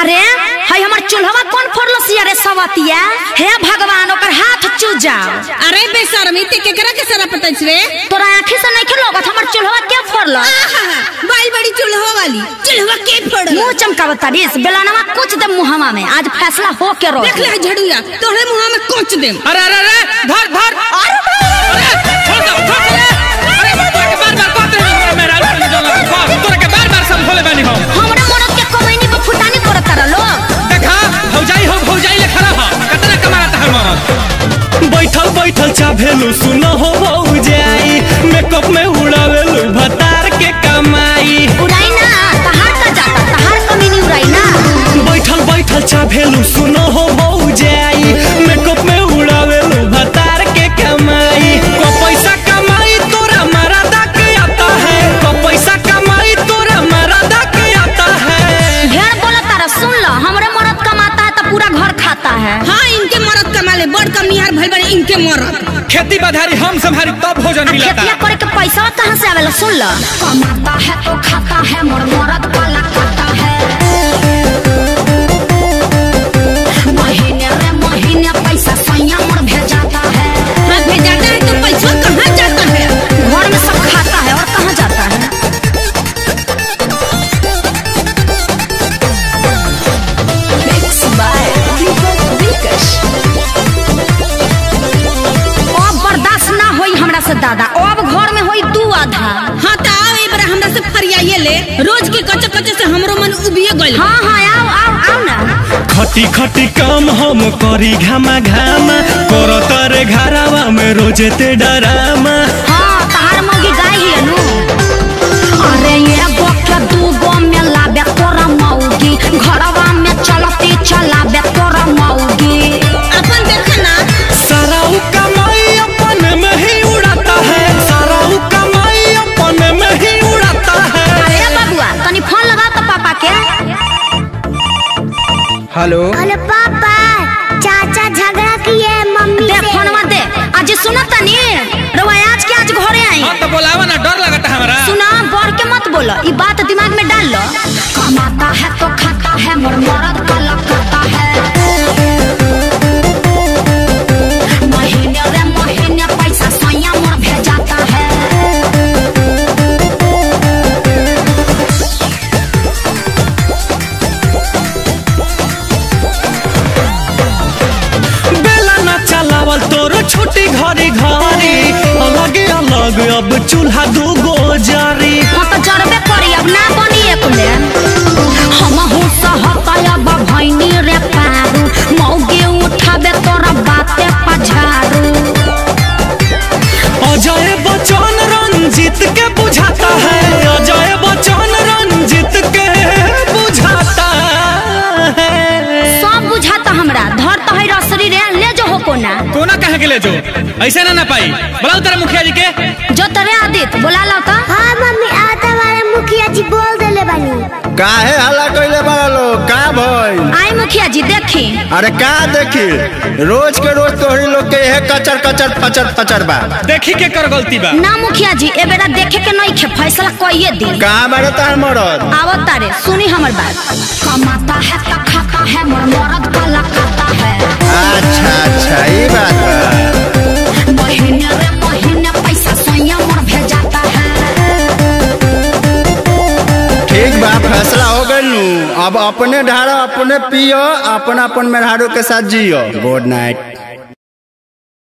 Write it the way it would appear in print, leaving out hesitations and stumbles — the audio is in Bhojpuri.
अरे हई हमर चूल्हा कौन फोड़लस रे सवतिया? हे भगवान, ओकर हाथ चू जाओ। अरे बेशर्मी, ते केकरा के सारा पता छे? तोरा आंखी से नहीं लगत हमर चूल्हा के फोड़लस? बाई बड़ी चूल्हा वाली, चूल्हा के फोड़ल? मुंह चमकावता रिस बेलनवा कुछ दे मुहवा में, आज फैसला हो के रहो। देख ले झड़ुआ, तोरे मुहवा में कोच दे। अरे अरे अरे धर धर, अरे छोड़ दे छोड़ दे। अरे तोरा के बार बार कहते हैं हमरा मेहरारू के जोला को, तोरा के बार बार समझोले बानी हम। हमरा मरद के कमैनी पे फुटानी करत रह लोग। देखा भौजाई हो, भौजाई ले खड़ा हो, कतना कमाता है मरद। बैठल बैठल चाभेलू सुनो हो भौजाई, मेकअप में उड़ावेलू भतार के कमाई। उड़ाई ना तहार का जाता, तहार कमीनी उड़ाई ना। बैठल बैठल चाभेलू सुनो हो भौजाई, मेकअप में उड़ावेलू भतार के कमाई। को पैसा कमाई तोरा मरदा के आता है, को पैसा कमाई तोरा मरदा के आता है। ढेर बोला तारा, सुन लो, हमरे मरद कमाता है तो पूरा घर खाता है। हाँ, इनके मरद कमा ले, बड़ कमनिहार भइल बड़े इनके मरद। खेती बधारी हम संभारी तब भोजन मिलता। खेतिया करे के पैसा कहाँ से आवेला? सुन लो, कमाता है तो खाता है, मोर मरद काला खाता है। महीने रे महीने पैसा सैया मोर भेजाता है। हाँ भेजाता है तो पैसा कहाँ जाता है? घर में सब खाता है और कहाँ जाता है? अब बर्दाश्त ना होई हमरा से दादा, अब घर में होई दू आधा। हाँ तो आओ एक बार हमरा से फरियाइए ले, रोज के कच्चे कच्चे से हमरो मन उबिए गइल। हाँ हाँ आओ आओ आओ ना। खटी खटी काम हम करी घामा घामा, करो तारे घरावा में रोजे ते डरामा। हाँ तहार मौगी गाय ही नु। अरे ये गो के दू गो में लाबे तोरा मौगी, घरवा में चलती चलाबे तोरा मौगी। अपन देखना सारा उ कमाई अपन में ही उड़ाता है, सारा उ कमाई अपन में ही उड़ाता है। अरे बबुआ तनी फोन लगा तो पापा के। हेलो हेलो पापा, चाचा झगड़ा किए मम्मी दे से। फोनवा दे। आज सुना तनी रवा आज के आज घरे आई। हां तो बोलावा ना, डर लगता हमरा। सुना बढ़ के मत बोलो, ई बात दिमाग में डाल लो। कमाता है तो खाता है, मोर मरद काला खाता है। महीने रे महीने पैसा सैया मोर भेजाता है। बेला ना चलावल तोर छोटी घरी घरी, अलग अलग अब चूल्हा दूगो जारी। हाँ तो जरबे करी, अब ना बनी एक में। हम हूँ सहता अब भैनी रे पारू, मौगी उठाबे तोरा बाते पझारू। अजय बच्चन रंजीत के बुझाता है, अजय बच्चन रंजीत के बुझाता है। सब बुझाता हमरा, धर तो है रसरी रे, ले जो हो कोना। कोना कहाँ के ले जो, ऐसे ना ना पाई। बुलाओ तेरे मुखिया जी के। जो तेरे आदित बुला लो तो। हाँ मम्मी आता वाले मुखिया जी बोल देले बानी। काहे हल्ला कइले बाड़ा लोग, का भइल? आई मुखिया जी देखी। अरे का देखी, रोज के रोज तोहरी लोग के यह कचर कचर फचर फचर बा। देखी के कर गलती बा ना मुखिया जी, ए बेरा देखे के नहीं खे, फैसला कइए दी। कहाँ बारे तार मरद? आवत तारे, सुनी हमर बात। कमाता है तो खाता है, मोर मरद काला खाता है। अच्छा अच्छा ई बात बा। महीने रे महीने पैसा सैया मोर भेजाता है। ठीक बा, फैसला हो गइल नु। अब अपने ढारो अपने पियो, अपना अपन मेहरारू के साथ जियो। Good night.